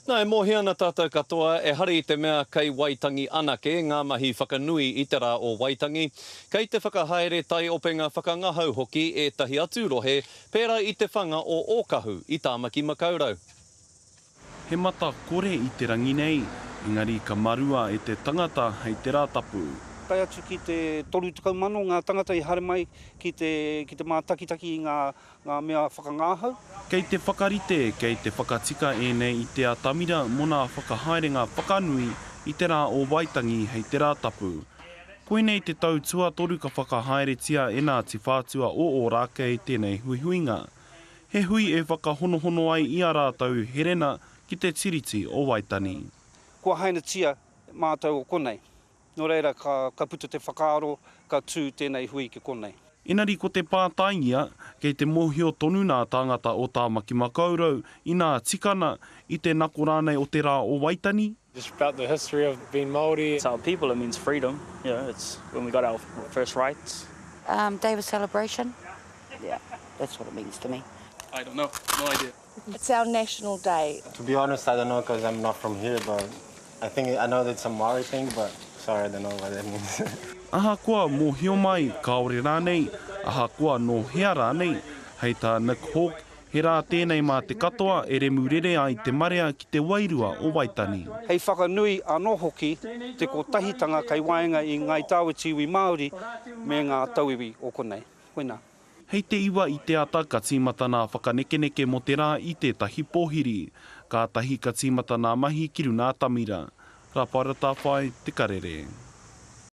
Nā, e mōhio ana tātou katoa, ehara i te mea kei Waitangi anake ngā mahi whakanui i te rā o Waitangi. Kei te whakahaere taiopenga whakangahau hoki ētahi atu rohe, pērā i te whanga o Ōkahu i Tāmaki Makaurau. He mata kore i te rangi nei, engari ka marua e te tangata hei te Rātapu. Tae atu ki te 30 mano ngā tangata i haere mai ki te ki te mātakitaki i ngā ngā mea whakangāhau. Kei te whakarite, kei te whakatika ēnei i te atamira mō nā whakahaerenga whakanui i te rā o Waitangi hei te Rātapu. Koinei te tau tuatoru ka whakahaeretia e Ngāti Whātua o Ōrākei tēnei huihuinga. He hui e whakahonohono ai i a rātou herena ki te Tiriti o Waitani. Kua hainatia mātou o konei. Nō reira, ka, ka puta te whakaaro, ka tū tēnei hui ki konei. Engari ko te pātai ia, kei te mōhio tonu nā tāngata o Tāmaki Makaurau i nā tikana, i te nako rānei o te rā o Waitani? Just about the history of being Māori. To our people it means freedom, you know, it's when we got our first rights. Um, day of celebration, yeah, that's what it means to me. I don't know, no idea. It's our national day. To be honest, I don't know because I'm not from here, but I think I know that it's a Māori thing, but sorry, I don't know what that means. Ahakoa mōhio mai, kāore rānei, ahakoa nō hea rānei, hei tā Nick Hawke, he rā tēnei mā te katoa e remurere ai te marea ki te wairua o Waitani. Hei whakanui anō hoki te kotahitanga kei waenga i Ngāi Tāwiti iwi Māori me ngā tauiwi o konei. Koinā. Hei te iwa i te ata ka tīmata nā whakanekeneke mō te rā i tētahi pōhiri. Kātahi ka tīmata nā mahi ki runa atamira. Rapaura Tawhai, Te Karere.